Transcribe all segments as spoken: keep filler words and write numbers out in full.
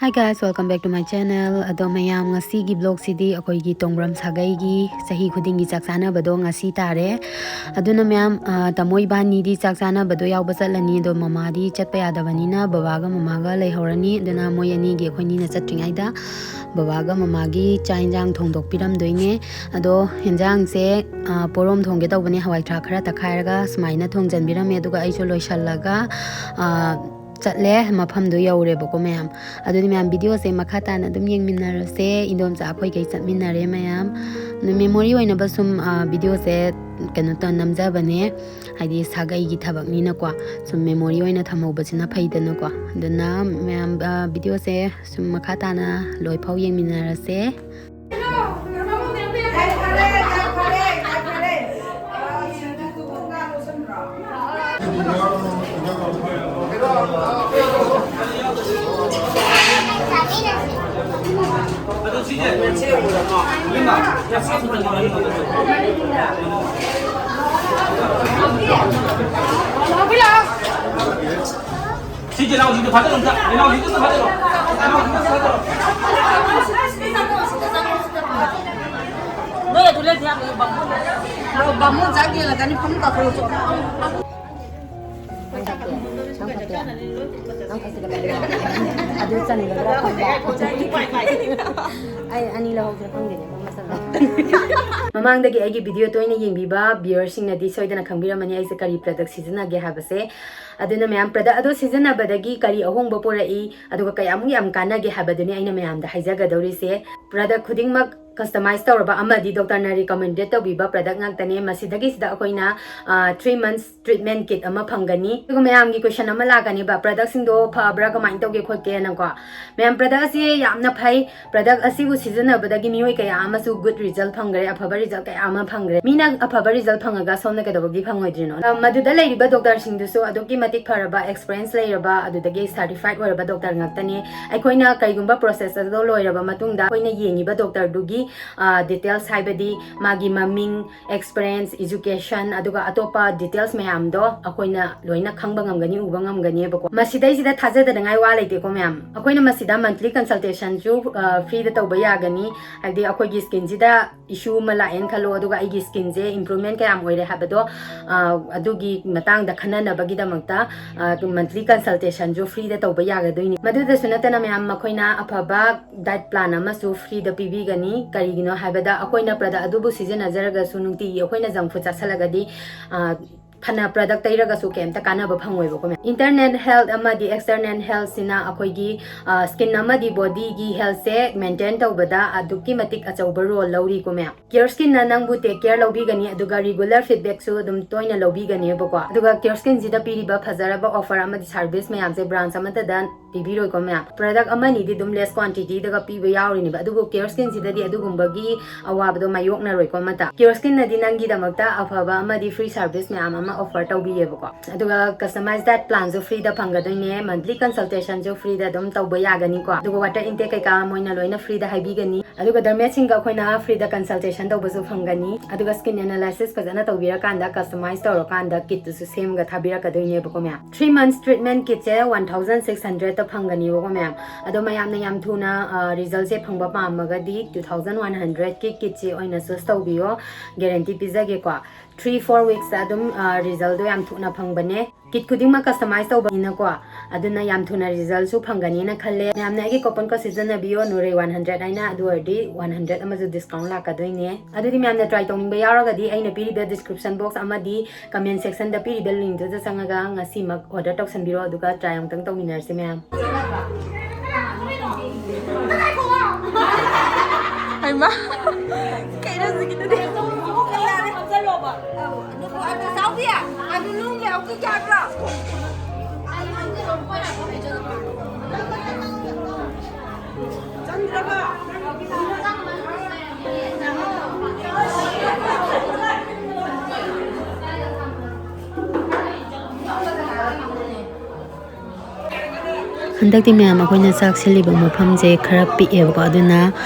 Hi guys, welcome back to my channel. ꯑꯗꯣ ꯃꯌꯥꯝ, ꯉꯁꯤꯒꯤ vlogꯁꯤꯗꯤ ꯑꯩꯈꯣꯏꯒꯤ ꯇꯣꯡꯕ꯭ꯔꯝ ꯁꯥꯒꯩꯒꯤ ꯆꯍꯤ ꯈꯨꯗꯤꯡꯒꯤ ꯆꯥꯛ ꯆꯥꯅꯕꯗꯣ ꯉꯁꯤ ꯇꯥꯔꯦ꯫ ꯑꯗꯨꯅ ꯃꯌꯥꯝ, ꯑ, ꯇꯥꯃꯣ ꯏꯕꯥꯅꯤꯗꯤ ꯆꯥꯛ ꯆꯥꯅꯕꯗꯣ ꯌꯥꯎꯕ ꯆꯠꯂꯅꯤ꯫ ꯑꯗꯣ ꯃꯃꯥꯗꯤ ꯆꯠꯄ ꯌꯥꯗꯕꯅꯤꯅ ꯕꯕꯥꯒ ꯃꯃꯥꯒ ꯂꯩꯍꯧꯔꯅꯤ꯫ ꯑꯗꯨꯅ ꯃꯣꯏ ꯑꯅꯤꯒꯤ, ꯑꯩꯈꯣꯏ ꯑꯅꯤꯅ ꯆꯠꯇ꯭ꯔꯤꯉꯩꯗ ꯕꯕꯥꯒ ꯃꯃꯥꯒꯤ ꯆꯥꯛ ꯌꯦꯟꯁꯥꯡ ꯊꯣꯡꯗꯣꯛꯄꯤꯔꯝꯗꯣꯏꯅꯦ꯫ ꯑꯗꯣ ꯌꯦꯟꯁꯥꯡꯁꯦ, ꯑ, ꯄꯣꯔꯣꯝ ꯊꯣꯡꯒꯦ ꯇꯧꯕꯅꯦ꯫ ꯍꯋꯥꯏ ꯊ꯭ꯔꯥꯛ ꯈꯔ ꯇꯛꯈꯥꯏꯔꯒ ꯁꯨꯃꯥꯏꯅ ꯊꯣꯡꯖꯟꯕꯤꯔꯝꯃꯦ꯫ ꯑꯗꯨꯒ ꯑꯩꯁꯨ ꯂꯣꯏꯁꯜꯂꯒ, ꯑ, ꯆꯠꯂꯦ, ꯃꯐꯝꯗꯣ ꯌꯧꯔꯦꯕꯀꯣ ꯃꯌꯥꯝ꯫ ꯑꯗꯨꯗꯤ ꯃꯌꯥꯝ, videoꯁꯦ ꯃꯈꯥ ꯇꯥꯅ ꯑꯗꯨꯝ ꯌꯦꯡꯃꯤꯟꯅꯔꯁꯦ꯫ ꯏꯟꯗꯣꯝꯆꯥ ꯑꯩꯈꯣꯏꯈꯩ ꯆꯠꯃꯤꯟꯅꯔꯦ ꯃꯌꯥꯝ꯫ ꯑꯗꯨ memory ꯑꯣꯏꯅꯕ ꯁꯨꯝ, ꯑ, videoꯁꯦ ꯀꯩꯅꯣ ꯇꯧ, ꯅꯝꯖꯕꯅꯦ꯫ ꯍꯥꯏꯗꯤ ꯁꯥꯒꯩꯒꯤ ꯊꯕꯛꯅꯤꯅꯀꯣ, ꯁꯨꯝ memory ꯑꯣꯏꯅ ꯊꯝꯍꯧꯕꯁꯤꯅ ꯐꯩꯗꯅꯀꯣ꯫ ꯑꯗꯨꯅ ꯃꯌꯥꯝ, ꯑ, videoꯁꯦ ꯁꯨꯝ ꯃꯈꯥ ꯇꯥꯅ ꯂꯣꯏꯐꯥꯎ ꯌꯦꯡꯃꯤꯟꯅꯔꯁꯦ꯫ ꯁꯤꯒꯤ ꯏꯅꯥꯎꯁꯤꯡꯗꯣ ꯐꯥꯖꯤꯜꯂꯣ ꯑꯝꯇ꯫ ꯏꯅꯥꯎꯁꯤꯡꯗꯣ ꯑꯝꯇ ꯐꯥꯖꯤꯜꯂꯣ꯫ ꯏꯅꯥꯎꯁꯤꯡꯗꯣ ꯑꯝꯇ ꯐꯥꯖꯤꯜꯂꯣ꯫ ꯅꯣꯏ ꯑꯗꯨ ꯂꯩꯗꯤ ꯌꯥꯝ ꯂꯩ, ꯕꯥꯃꯣꯟ꯫ ꯕꯥꯃꯣꯟ ꯆꯥꯛ ꯌꯦꯜꯂꯛꯀꯅꯤ, ꯐꯃꯨꯡ ꯀꯥꯈꯠꯂꯣ ꯆꯣ꯫ ꯅꯪ ꯈꯛꯇ, ꯅꯪ ꯈꯛꯇ, ꯅꯪ ꯈꯛꯇ꯫ ꯑꯗꯨ ꯆꯟꯒꯗ꯭ꯔꯥ ꯈꯪꯕ꯫ ꯑꯩ ꯑꯅꯤ ꯂꯧꯍꯧꯁꯤꯔꯥ ꯈꯪꯗꯦꯅꯦ, ꯃꯃꯥ ꯆꯠꯂꯣ꯫ ꯃꯃꯥꯡꯗꯒꯤ ꯑꯩꯒꯤ video ꯇꯣꯏꯅ ꯌꯦꯡꯕꯤꯕ viewerꯁꯤꯡꯅꯗꯤ ꯁꯣꯏꯗꯅ ꯈꯪꯕꯤꯔꯝꯃꯅꯤ ꯑꯩꯁꯦ ꯀꯔꯤ product ꯁꯤꯖꯤꯟꯅꯒꯦ ꯍꯥꯏꯕꯁꯦ꯫ ꯑꯗꯨꯅ ꯃꯌꯥꯝ, product ꯑꯗꯣ ꯁꯤꯖꯤꯟꯅꯕꯗꯒꯤ ꯀꯔꯤ ꯑꯍꯣꯡꯕ ꯄꯨꯔꯛꯏ, ꯑꯗꯨꯒ ꯀꯌꯥꯃꯨꯛ ꯌꯥꯝ ꯀꯥꯟꯅꯒꯦ ꯍꯥꯏꯕꯗꯨꯅꯤ ꯑꯩꯅ ꯃꯌꯥꯝꯗ ꯍꯥꯏꯖꯒꯗꯧꯔꯤꯁꯦ꯫ Product ꯈꯨꯗꯤꯡꯃꯛ customize ꯇꯧꯔꯕ ꯑꯃꯗꯤ doctorꯅ recommended ꯇꯧꯕꯤꯕ product ꯉꯥꯛꯇꯅꯦ꯫ ꯃꯁꯤꯗꯒꯤꯁꯤꯗ ꯑꯩꯈꯣꯏꯅ, ꯑ, three months treatment kit ꯑꯃ ꯐꯪꯒꯅꯤ꯫ ꯑꯗꯨꯒ ꯃꯌꯥꯝꯒꯤ question ꯑꯃ ꯂꯥꯛꯀꯅꯦꯕ, productꯁꯤꯡꯗꯣ ꯐꯕ꯭ꯔꯥ, ꯀꯃꯥꯏꯅ ꯇꯧꯒꯦ ꯈꯣꯠꯀꯦꯅꯀꯣ꯫ ꯃꯌꯥꯝ, product ꯑꯁꯤ ꯌꯥꯝꯅ ꯐꯩ꯫ Product ꯑꯁꯤꯕꯨ ꯁꯤꯖꯤꯟꯅꯕꯗꯒꯤ ꯃꯤꯑꯣꯏ ꯀꯌꯥ ꯑꯃꯁꯨ good result ꯐꯪꯈ꯭ꯔꯦ, ꯑꯐꯕ result ꯀꯌꯥ ꯑꯃ ꯐꯪꯈ꯭ꯔꯦ꯫ ꯃꯤꯅ ꯑꯐꯕ result ꯐꯪꯉꯒ ꯁꯣꯝꯅ ꯀꯩꯗꯧꯕꯒꯤ ꯐꯪꯉꯣꯏꯗ꯭ꯔꯤꯅꯣ? ꯑ, ꯃꯗꯨꯗ ꯂꯩꯔꯤꯕ doctorꯁꯤꯡꯗꯨꯁꯨ ꯑꯗꯨꯛꯀꯤ ꯃꯇꯤꯛ ꯐꯔꯕ, experience ꯂꯩꯔꯕ, ꯑꯗꯨꯗꯒꯤ certified ꯑꯣꯏꯔꯕ doctor ꯉꯥꯛꯇꯅꯤ꯫ ꯑꯩꯈꯣꯏꯅ ꯀꯩꯒꯨꯝꯕ process ꯑꯗꯣ ꯂꯣꯏꯔꯕ ꯃꯇꯨꯡꯗ ꯑꯩꯈꯣꯏꯅ ꯌꯦꯡꯉꯤꯕ doctorꯗꯨꯒꯤ ꯗꯤꯇꯦꯜꯁ ꯍꯥꯏꯕꯗꯤ ꯃꯥꯒꯤ ꯃꯃꯤꯡ, ꯑꯦꯛꯁꯄꯤꯔꯤꯌꯦꯟꯁ, ꯏꯖꯨꯀꯦꯁꯟ, ꯑꯗꯨꯒ ꯑꯇꯣꯞꯄ ꯗꯤꯇꯦꯜꯁ ꯃꯌꯥꯝꯗꯣ ꯑꯩꯈꯣꯏꯅ ꯂꯣꯏꯅ ꯈꯪꯕ ꯉꯝꯒꯅꯤ, ꯎꯕ ꯉꯝꯒꯅꯦꯕꯀꯣ꯫ ꯃꯁꯤꯗꯩꯁꯤꯗ ꯊꯥꯖꯗꯅꯉꯥꯏ ꯋꯥ ꯂꯩꯇꯦꯀꯣ ꯃꯌꯥꯝ꯫ ꯑꯩꯈꯣꯏꯅ ꯃꯁꯤꯗ ꯃꯟꯊꯂꯤ ꯀꯟꯁꯜꯇꯦꯁꯟꯁꯨ ꯐ꯭ꯔꯤꯗ ꯇꯧꯕ ꯌꯥꯒꯅꯤ꯫ ꯍꯥꯏꯕꯗꯤ ꯑꯩꯈꯣꯏꯒꯤ ꯁ꯭ꯀꯤꯟꯁꯤꯗ ꯏꯁꯨ ꯑꯃ ꯂꯥꯛꯑꯦꯅ ꯈꯜꯂꯣ, ꯑꯗꯨꯒ ꯑꯩꯒꯤ ꯁ꯭ꯀꯤꯟꯁꯦ ꯏꯝꯄ꯭ꯔꯨꯚꯃꯦꯟ ꯀꯌꯥꯝ ꯑꯣꯏꯔꯦ ꯍꯥꯏꯕꯗꯣ ꯑ, ꯑꯗꯨꯒꯤ ꯃꯇꯥꯡꯗ ꯈꯟꯅꯅꯕꯒꯤꯗꯃꯛꯇ ꯃꯟꯊꯂꯤ ꯀꯟꯁꯜꯇꯦꯁꯟꯁꯨ ꯐ꯭ꯔꯤꯗ ꯇꯧꯕ ꯌꯥꯒꯗꯣꯏꯅꯤ꯫ ꯃꯗꯨꯗꯁꯨ ꯅꯠꯇꯅ ꯃꯌꯥꯝ, ꯃꯈꯣꯏꯅ ꯑꯐꯕ ꯗꯥꯏꯠ ꯄ꯭ꯂꯥꯟ ꯑꯃꯁꯨ ꯐ꯭ꯔꯤꯗ ꯄꯤꯕꯤꯒꯅꯤ꯫ ꯀꯔꯤꯒꯤꯅꯣ ꯍꯥꯏꯕꯗ ꯑꯩꯈꯣꯏꯅ ꯄ꯭ꯔꯗꯛ ꯑꯗꯨꯕꯨ ꯁꯤꯖꯤꯟꯅꯖꯔꯒꯁꯨ ꯅꯨꯡꯇꯤꯒꯤ ꯑꯩꯈꯣꯏꯅ ꯖꯪ ꯐꯨꯗ ꯆꯥꯁꯤꯜꯂꯒꯗꯤ ꯑ, ꯐꯅ ꯄ꯭ꯔꯗꯛ ꯇꯩꯔꯒꯁꯨ ꯀꯩꯝꯇ ꯀꯥꯟꯅꯕ ꯐꯪꯉꯣꯏꯕꯀꯣ ꯃꯌꯥꯝ꯫ ꯏꯟꯇꯔꯅꯦꯜ ꯍꯦꯜꯊ ꯑꯃꯗꯤ ꯑꯦꯛꯁꯇꯔꯅꯦꯜ ꯍꯦꯜꯊꯁꯤꯅ ꯑꯩꯈꯣꯏꯒꯤ ꯁ꯭ꯀꯤꯟ ꯑꯃꯗꯤ ꯕꯣꯗꯤꯒꯤ ꯍꯦꯜꯊꯁꯦ ꯃꯦꯟꯇꯦꯟ ꯇꯧꯕꯗ ꯑꯗꯨꯛꯀꯤ ꯃꯇꯤꯛ ꯑꯆꯧꯕ ꯔꯣꯜ ꯂꯧꯔꯤꯀꯣ ꯃꯌꯥꯝ꯫ ꯀꯤꯌꯔ ꯁ꯭ꯀꯤꯟꯅ ꯅꯪꯕꯨ ꯇꯦꯛ ꯀꯤꯌꯔ ꯂꯧꯕꯤꯒꯅꯤ, ꯑꯗꯨꯒ ꯔꯤꯒꯨꯂꯔ ꯐꯤꯗꯕꯦꯛꯁꯨ ꯑꯗꯨꯝ ꯇꯣꯏꯅ ꯂꯧꯕꯤꯒꯅꯦꯕꯀꯣ꯫ ꯑꯗꯨꯒ ꯀꯤꯌꯔ ꯁ꯭ꯀꯤꯟꯁꯤꯗ ꯄꯤꯔꯤꯕ ꯐꯖꯔꯕ ꯑꯣꯐꯔ ꯑꯃꯗꯤ ꯁꯥꯔꯚꯤꯁ ꯃꯌꯥꯝꯁꯦ ꯕ꯭ꯔꯥꯟꯁ ꯑꯃꯠꯇꯗ ꯄꯤꯕꯤꯔꯣꯏꯀꯣ ꯃꯌꯥꯝ꯫ ꯄ꯭ꯔꯗꯛ ꯑꯃꯅꯤꯗꯤ ꯑꯗꯨꯝ ꯂꯦꯁ ꯀ꯭ꯋꯥꯟꯇꯤꯇꯤꯗꯒ ꯄꯤꯕ ꯌꯥꯎꯔꯤꯅꯦꯕ, ꯑꯗꯨꯕꯨ ꯀꯤꯌꯔ ꯁ꯭ꯀꯤꯟꯁꯤꯗꯗꯤ ꯑꯗꯨꯒꯨꯝꯕꯒꯤ ꯑꯋꯥꯕꯗꯣ ꯃꯥꯌꯣꯛꯅꯔꯣꯏꯀꯣ ꯑꯃꯠꯇ꯫ ꯀꯤꯌꯔ ꯁ꯭ꯀꯤꯟꯅꯗꯤ ꯅꯪꯒꯤꯗꯃꯛꯇ ꯑꯐꯕ ꯑꯃꯗꯤ ꯐ꯭ꯔꯤ ꯁꯥꯔꯚꯤꯁ ꯃꯌꯥꯝ ꯑꯃ ꯑꯣꯐꯔ ꯇꯧꯕꯤꯌꯦꯕꯀꯣ꯫ ꯑꯗꯨꯒ ꯀꯁꯇꯃꯥꯏꯁ ꯗꯥꯏꯠ ꯄ꯭ꯂꯥꯟꯁꯨ ꯐ꯭ꯔꯤꯗ ꯐꯪꯒꯗꯣꯏꯅꯦ, ꯃꯟꯊꯂꯤ ꯀꯟꯁꯜꯇꯦꯁꯟꯁꯨ ꯐ꯭ꯔꯤꯗ ꯑꯗꯨꯝ ꯇꯧꯕ ꯌꯥꯒꯅꯤꯀꯣ꯫ ꯑꯗꯨꯒ ꯋꯥꯇꯔ ꯏꯟꯇꯦꯛ ꯀꯩꯀꯥ ꯃꯣꯏꯅ ꯂꯣꯏꯅ ꯐ꯭ꯔꯤꯗ ꯍꯥꯏꯕꯤꯒꯅꯤ꯫ ꯑꯗꯨꯒ ꯗꯔꯃꯦꯠꯁꯤꯡꯒ ꯑꯩꯈꯣꯏꯅ ꯐ꯭ꯔꯤꯗ ꯀꯟꯁꯜꯇꯦꯁꯟ ꯇꯧꯕꯁꯨ ꯐꯪꯒꯅꯤ꯫ ꯑꯗꯨꯒ ꯁ꯭ꯀꯤꯟ ꯑꯦꯅꯥꯂꯥꯏꯁꯤꯁ ꯐꯖꯅ ꯇꯧꯕꯤꯔꯀꯥꯟꯗ ꯀꯁꯇꯃꯥꯏꯁ ꯇꯧꯔꯀꯥꯟꯗ ꯀꯤꯠꯇꯨꯁꯨ ꯁꯦꯝꯃꯒ ꯊꯥꯕꯤꯔꯛꯀꯗꯣꯏꯅꯦꯕꯀꯣ ꯃꯌꯥꯝ꯫ ꯊ꯭ꯔꯤ ꯃꯟꯊꯁ ꯇ꯭ꯔꯤꯠꯃꯦꯟ ꯀꯤꯠꯁꯦ ꯋꯥꯟ ꯊꯥꯎꯖꯟ ꯁꯤꯛꯁ ꯍꯟꯗ꯭ꯔꯦꯗꯇ ꯐꯪꯒꯅꯤꯕꯀꯣ ꯃꯌꯥꯝ꯫ ꯑꯗꯣ ꯃꯌꯥꯝꯅ ꯌꯥꯝ ꯊꯨꯅ ꯔꯤꯖꯜꯁꯦ ꯐꯪꯕ ꯄꯥꯝꯃꯒꯗꯤ ꯇꯨ ꯊꯥꯎꯖꯟ ꯋꯥꯟ ꯍꯟꯗ꯭ꯔꯦꯗꯀꯤ ꯀꯤꯠꯁꯦ ꯑꯣꯏꯅ ꯆꯨꯁ ꯇꯧꯕꯤꯌꯣ꯫ ꯒꯦꯔꯦꯟꯇꯤ ꯄꯤꯖꯒꯦꯀꯣ꯫ ꯊ꯭ꯔꯤ ꯐꯣꯔ ꯋꯤꯛꯁꯇ ꯑꯗꯨꯝ ꯔꯤꯖꯜꯗꯣ ꯌꯥꯝ ꯊꯨꯅ ꯐꯪꯕꯅꯦ꯫ ꯀꯤꯠ ꯈꯨꯗꯤꯡꯃꯛ ꯀꯁꯇꯃꯥꯏꯁ ꯇꯧꯕꯅꯤꯅꯀꯣ, ꯑꯗꯨꯅ ꯌꯥꯝ ꯊꯨꯅ ꯔꯤꯖꯜꯁꯨ ꯐꯪꯒꯅꯤꯅ ꯈꯜꯂꯦ꯫ ꯃꯌꯥꯝꯅ ꯑꯩꯒꯤ ꯀꯣꯄꯟ ꯀꯣꯗ ꯁꯤꯖꯤꯟꯅꯕꯤꯌꯣ, ꯅꯨꯔꯩ ꯋꯥꯟ ꯍꯟꯗ꯭ꯔꯦꯗ ꯍꯥꯏꯅ, ꯑꯗꯨ ꯑꯣꯏꯔꯗꯤ ꯋꯥꯟ ꯍꯟꯗ꯭ꯔꯦꯗ ꯑꯃꯁꯨ ꯗꯤꯁꯀꯥꯎꯟ ꯂꯥꯛꯀꯗꯣꯏꯅꯦ꯫ ꯑꯗꯨꯗꯤ ꯃꯌꯥꯝꯅ ꯇ꯭ꯔꯥꯏ ꯇꯧꯅꯤꯡꯕ ꯌꯥꯎꯔꯒꯗꯤ ꯑꯩꯅ ꯄꯤꯔꯤꯕ ꯗꯤꯁꯀ꯭ꯔꯤꯞꯁꯟ ꯕꯣꯛꯁ ꯑꯃꯗꯤ ꯀꯃꯦꯟ ꯁꯦꯛꯁꯟꯗ ꯄꯤꯔꯤꯕ ꯂꯤꯡꯗꯨꯗ ꯆꯪꯉꯒ ꯉꯁꯤꯃꯛ ꯑꯣꯔꯗꯔ ꯇꯧꯁꯟꯕꯤꯔꯣ, ꯑꯗꯨꯒ ꯇ꯭ꯔꯥꯏ ꯑꯃꯨꯛꯇꯪ ꯇꯧꯃꯤꯟꯅꯔꯁꯤ ꯃꯌꯥꯝ꯫ ꯍꯩꯃꯥ, ꯀꯩꯅꯣ ꯍꯧꯖꯤꯛꯀꯤꯗꯨꯗꯤ? ꯆꯥꯎꯕꯤ, ꯑꯗꯨ ꯂꯨꯝꯒꯦ ꯍꯧꯖꯤꯛ ꯌꯥꯗ꯭ꯔꯣ? ꯍꯟꯗꯛꯇꯤ ꯃꯌꯥꯝ ꯑꯩꯈꯣꯏꯅ ꯆꯥꯛ ꯁꯤꯜꯂꯤꯕ ꯃꯐꯝꯁꯦ ꯈꯔ ꯄꯤꯛꯑꯦꯕꯀꯣ, ꯑꯗꯨꯅ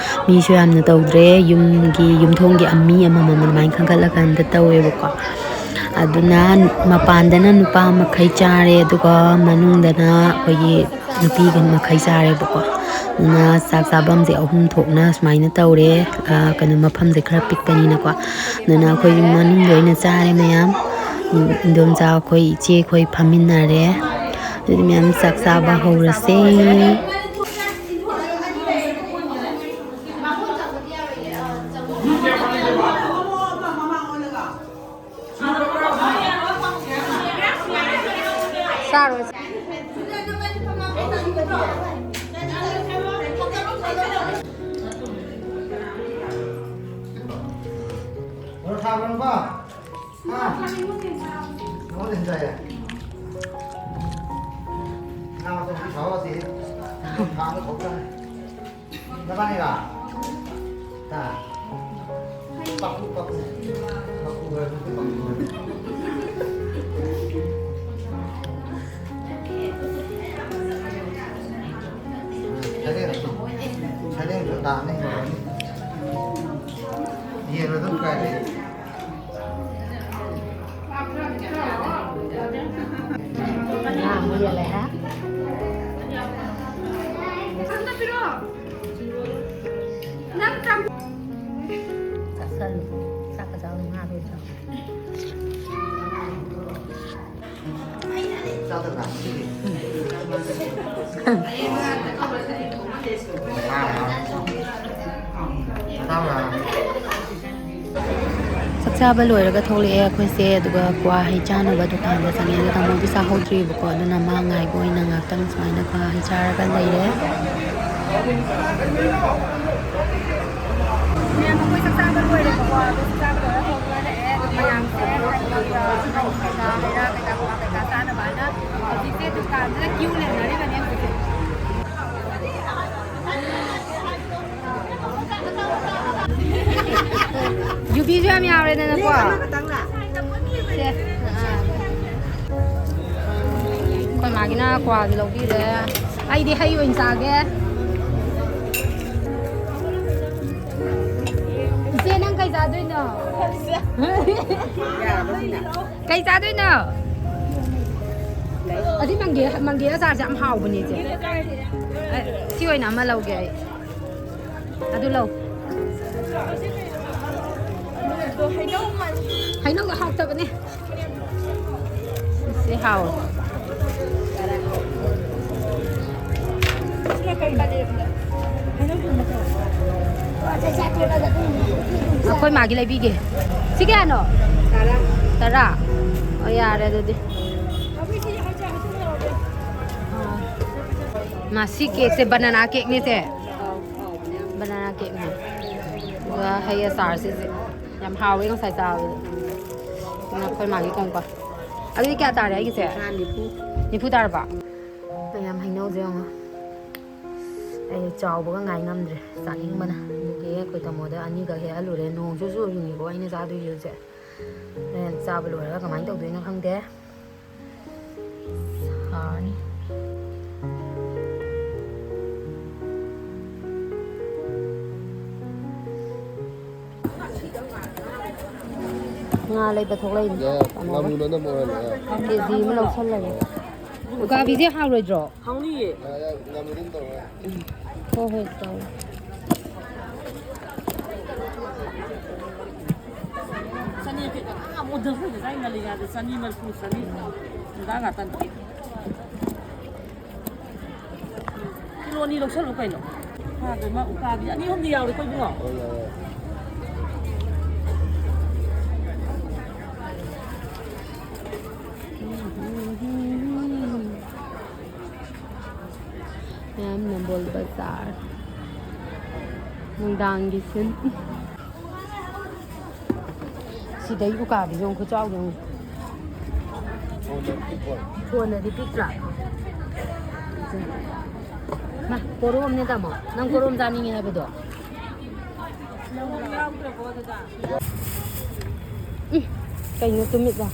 ꯃꯤꯁꯨ ꯌꯥꯝꯅ ꯇꯧꯗ꯭ꯔꯦ꯫ ꯌꯨꯝꯒꯤ, ꯌꯨꯝꯊꯣꯡꯒꯤ ꯃꯤ ꯑꯃꯃꯝ ꯑꯗꯨꯃꯥꯏꯅ ꯈꯟꯒꯠꯂꯀꯥꯟꯗ ꯇꯧꯋꯦꯕꯀꯣ꯫ ꯑꯗꯨꯅ ꯃꯄꯥꯟꯗꯅ ꯅꯨꯄꯥ ꯃꯈꯩ ꯆꯥꯔꯦ, ꯑꯗꯨꯒ ꯃꯅꯨꯡꯗꯅ ꯑꯩꯈꯣꯏꯒꯤ ꯅꯨꯄꯤꯒꯤ ꯃꯈꯩ ꯆꯥꯔꯦꯕꯀꯣ꯫ ꯑꯗꯨꯅ ꯆꯥꯛ ꯆꯥꯐꯝꯁꯦ ꯑꯍꯨꯝ ꯊꯣꯛꯅ ꯁꯨꯃꯥꯏꯅ ꯇꯧꯔꯦ꯫ ꯑ, ꯀꯩꯅꯣ, ꯃꯐꯝꯁꯦ ꯈꯔ ꯄꯤꯛꯄꯅꯤꯅꯀꯣ꯫ ꯑꯗꯨꯅ ꯑꯩꯈꯣꯏ ꯃꯅꯨꯡꯗ ꯑꯣꯏꯅ ꯆꯥꯔꯦ ꯃꯌꯥꯝ꯫ ꯏꯟꯗꯣꯝꯆꯥ ꯑꯩꯈꯣꯏ ꯏꯆꯦ ꯑꯩꯈꯣꯏ ꯐꯝꯃꯤꯟꯅꯔꯦ꯫ ꯑꯗꯨꯗꯤ ꯃꯌꯥꯝ ꯆꯥꯛ ꯆꯥꯕ ꯍꯧꯔꯁꯦ꯫ ꯆꯥꯔꯣꯏ꯫ ꯍꯥ? ꯅꯉꯣꯟꯗ ꯍꯦꯟꯖꯥꯏꯌꯦ? ꯉꯥ ꯑꯇꯣꯞꯄ ꯊꯥꯎ ꯑꯁꯤ ꯊꯥꯡꯗ ꯊꯣꯛꯇꯅ꯫ ꯅꯕꯥꯅꯤꯔꯣ? ꯍꯥ? ꯄꯥꯛꯀꯨ, ꯄꯥꯛꯀꯨ꯫ ꯄꯥꯛꯀꯨ ꯍꯥꯏꯕ ꯅꯠꯇꯦ, ꯄꯥꯛꯀꯨ ꯍꯥꯏꯕ꯫ ꯁꯔꯦꯡꯁꯨ, ꯁꯔꯦꯡꯁꯨ ꯇꯥꯅꯤ꯫ ꯌꯦꯟ ꯑꯗꯨꯝ ꯀꯥꯏ ꯂꯩ꯫ ꯉꯥ ꯑꯃ ꯌꯦꯜꯂꯦ꯫ ꯆꯥꯁꯜꯂꯨ꯫ ꯆꯥꯛꯀ ꯆꯥꯎ, ꯉꯥꯗꯣ ꯆꯥꯎ꯫ ꯆꯥꯛ ꯆꯥꯕ ꯂꯣꯏꯔꯒ ꯊꯣꯛꯂꯛꯑꯦ ꯑꯩꯈꯣꯏꯁꯦ, ꯑꯗꯨꯒ ꯀ꯭ꯋꯥ ꯍꯩ ꯆꯥꯅꯕ ꯗꯨꯀꯥꯟꯗ ꯆꯪꯉꯦ꯫ ꯑꯗꯣ ꯇꯥꯃꯣꯗꯤ ꯆꯥꯍꯧꯗ꯭ꯔꯤꯕꯀꯣ, ꯑꯗꯨꯅ ꯃꯥ ꯉꯥꯏꯕ ꯑꯣꯏꯅ ꯉꯥꯛꯇꯪ ꯁꯨꯃꯥꯏꯅ ꯀ꯭ꯋꯥ ꯍꯩ ꯆꯥꯔꯒ ꯂꯩꯔꯦ꯫ ꯃꯌꯥꯝ ꯑꯩꯈꯣꯏ ꯆꯥꯛ ꯆꯥꯕ ꯂꯣꯏꯔꯦꯕꯀꯣ, ꯑꯗꯣ ꯆꯥꯛ ꯆꯥꯕ ꯂꯣꯏꯔ ꯊꯣꯛꯂꯛꯑꯦ꯫ ꯑꯗꯣ ꯃꯌꯥꯝꯁꯦ ꯍꯥꯏꯗꯤ, ꯑ, ꯍꯩ ꯀꯩꯀꯥ, ꯍꯩ ꯔꯥ ꯀꯩꯀꯥ, ꯀ꯭ꯋꯥ ꯀꯩꯀꯥ ꯆꯥꯅꯕ ꯍꯥꯏꯅ ꯍꯧꯖꯤꯛꯁꯦ ꯗꯨꯀꯥꯟꯁꯤꯗ ꯀ꯭ꯌꯨ ꯂꯦꯡꯅꯔꯤꯕꯅꯦ ꯍꯧꯖꯤꯛꯁꯦ꯫ ꯌꯨꯕꯤꯁꯨ ꯌꯥꯝ ꯌꯥꯎꯔꯦꯗꯅꯀꯣ꯫ ꯁꯦ, ꯑꯥ꯫ ꯑꯩꯈꯣꯏ ꯃꯥꯒꯤꯅ ꯀ꯭ꯋꯥꯁꯨ ꯂꯧꯕꯤꯔꯦ꯫ ꯑꯩꯗꯤ ꯍꯩ ꯑꯣꯏꯅ ꯆꯥꯒꯦ꯫ ꯏꯆꯦ, ꯅꯪ ꯀꯩ ꯆꯥꯗꯣꯏꯅꯣ? ꯀꯩ ꯆꯥꯗꯣꯏꯅꯣ? ꯑꯁꯤ ꯃꯪꯒꯦ, ꯃꯪꯒꯦ ꯑꯆꯥꯔꯁꯦ ꯌꯥꯝ ꯍꯥꯎꯕꯅꯦ, ꯏꯆꯦ꯫ ꯑ, ꯁꯤ ꯑꯣꯏꯅ ꯑꯃ ꯂꯧꯒꯦ ꯑꯩ꯫ ꯑꯗꯨ ꯂꯧ꯫ ꯍꯩꯅꯧꯗꯣ ꯍꯥꯎꯇꯕꯅꯦ꯫ ꯁꯤ ꯍꯥꯎꯋꯦ꯫ ꯑꯩꯈꯣꯏ ꯃꯥꯒꯤ ꯂꯩꯕꯤꯒꯦ꯫ ꯁꯤ ꯀꯌꯥꯅꯣ? ꯇꯔꯥ꯫ ꯑꯣ, ꯌꯥꯔꯦ ꯑꯗꯨꯗꯤ꯫ ꯃꯥ ꯁꯤ ꯀꯦꯛꯁꯦ ꯕꯅꯥꯅꯥ ꯀꯦꯛꯅꯦ ꯁꯦ꯫ ꯕꯅꯥꯅꯥ ꯀꯦꯛꯅꯦ꯫ ꯑꯗꯨꯒ ꯍꯩ ꯑꯆꯥꯔꯁꯤꯁꯦ ꯌꯥꯝ ꯍꯥꯎꯋꯦ ꯉꯁꯥꯏ ꯆꯥꯕꯗꯣ꯫ ꯑꯗꯨꯅ ꯑꯩꯈꯣꯏ ꯃꯥꯒꯤ ꯀꯣꯡꯀ꯫ ꯑꯗꯨꯗꯤ ꯀꯌꯥ ꯇꯥꯔꯦ ꯑꯩꯒꯤꯁꯦ? ꯀꯨꯟꯊ꯭ꯔꯥ, ꯅꯤꯐꯨ꯫ ꯅꯤꯐꯨ ꯇꯥꯔꯕ? ꯃꯌꯥꯝ ꯍꯩꯅꯧꯁꯦ ꯌꯦꯡꯉꯣ꯫ ꯑꯩ ꯆꯥꯎꯕꯒ ꯉꯥꯏ ꯉꯝꯗ꯭ꯔꯦ ꯆꯥꯅꯤꯡꯕꯅ꯫ ꯑꯗꯨꯒꯤ ꯑꯩꯈꯣꯏ ꯇꯥꯃꯣꯗ ꯑꯅꯤꯈꯛ ꯍꯦꯛꯍꯜꯂꯨꯔꯦ꯫ ꯅꯣꯡꯁꯨ ꯆꯨꯔꯤꯅꯤꯀꯣ ꯑꯩꯅ ꯆꯥꯗꯣꯏꯁꯦ ꯍꯧꯖꯤꯛ꯫ ꯍꯣꯔꯦꯟ ꯆꯥꯕ ꯂꯣꯏꯔꯒ ꯀꯃꯥꯏꯅ ꯇꯧꯗꯣꯏꯅꯣ ꯈꯪꯗꯦ꯫ ꯁꯥꯔꯅꯤ꯫ ꯉꯥ ꯂꯩꯕ ꯊꯣꯛꯂꯛꯏꯅꯦ꯫ ꯌꯥ, ꯇꯥꯃꯣꯒ꯫ ꯉꯥꯃꯨꯅ ꯑꯅꯝꯕ ꯑꯣꯏꯍꯜꯂꯦ, ꯌꯥ꯫ ꯀꯦ ꯖꯤ ꯑꯃ ꯂꯧꯁꯜꯂꯒꯦ꯫ ꯎꯀꯥꯕꯤꯁꯦ ꯍꯥꯎꯔꯣꯏꯗ꯭ꯔꯣ? ꯍꯥꯎꯅꯤꯌꯦ꯫ ꯌꯥ, ꯌꯥ, ꯉꯥꯃꯨꯗ ꯑꯗꯨꯝ ꯇꯧꯔꯣ, ꯌꯥ꯫ ꯍꯣꯏ, ꯍꯣꯏ, ꯇꯧꯔꯣ꯫ ꯆꯅꯤ ꯄꯤꯔꯛꯑꯣ꯫ ꯑꯥ, ꯑꯣꯗꯔ ꯍꯣꯏꯗ ꯆꯥꯏ ꯉꯥꯂꯤꯉꯥꯗ ꯆꯅꯤ ꯃꯔꯤꯐꯨ, ꯆꯅꯤ ꯍꯨꯝꯗ꯭ꯔꯥ ꯉꯥꯛꯇꯅꯤ꯫ ꯀꯤꯂꯣ ꯑꯅꯤ ꯂꯧꯁꯜꯂꯨ ꯀꯩꯅꯣ꯫ ꯐꯥꯗꯣꯏꯃ ꯎꯀꯥꯕꯤ ꯑꯅꯤ ꯑꯍꯨꯝꯗꯤ ꯌꯥꯎꯔꯦꯀꯣ ꯏꯕꯨꯡꯉꯣ꯫ ꯍꯣꯏ, ꯌꯥꯎꯔꯦ꯫ ꯃꯌꯥꯝ ꯅꯝꯕꯣꯜ ꯕꯖꯥꯔ꯫ ꯅꯨꯡꯗꯥꯡꯒꯤ ꯁꯤꯟ꯫ ꯁꯤꯗꯩ ꯎꯀꯥꯕꯤꯁꯦ ꯑꯃꯨꯛ ꯈꯨꯆꯥꯎꯗꯣ ꯌꯦꯡꯉꯨ꯫ ꯐꯣꯟꯗꯗꯤ ꯄꯤꯛꯇ꯭ꯔꯥ? ꯃꯥ, ꯀꯣꯔꯣꯝꯅꯦ ꯇꯥꯃꯣ꯫ ꯅꯪ ꯀꯣꯔꯣꯝ ꯆꯥꯅꯤꯡꯉꯦ ꯍꯥꯏꯕꯗꯣ? ꯎꯝ, ꯀꯩꯅꯣ ꯇꯨꯃꯤꯠꯂꯣ?